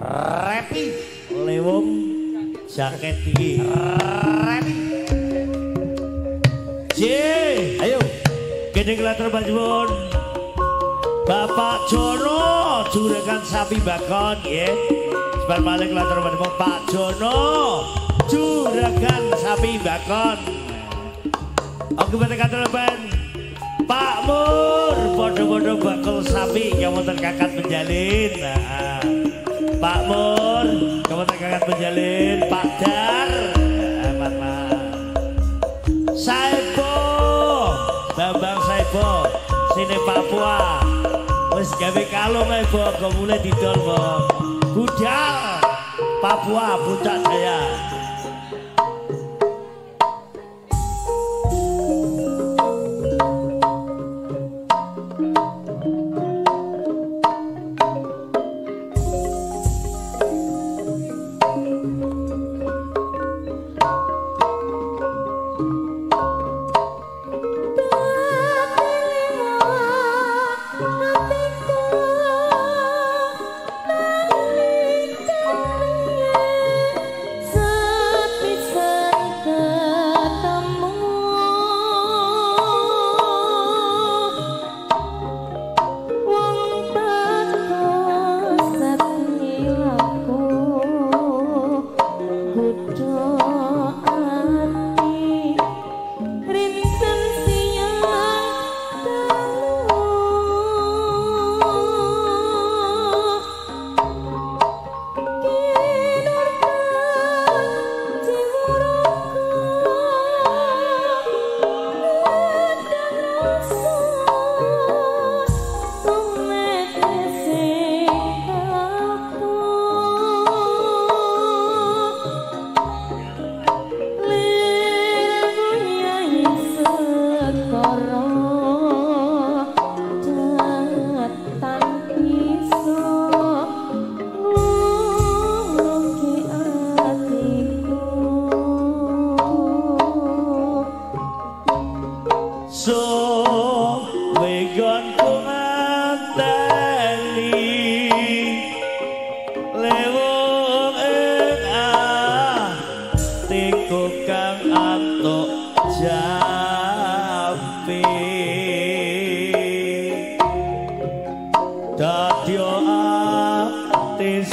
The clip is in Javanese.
Repi Lewung jaket iki. Repi. J, ayo. Gede kelater panjenengan. Bapak Jono juragan sapi bakon nggih. Sebar malih kelater panjenengan Pak Jono juragan sapi bakon. Oke katur Pak Mur podo-podo bakul sapi yang wonten Kakak Menjalin. Nah, Pak Mur yang wonten Kakak Menjalin, Pak Dar, Pak Saibo, Bambang Saibo, sini Papua. Wis gawe kalung ae bo, kok mulai didol bo. Budal Papua Puncak Jaya. Dadyo ati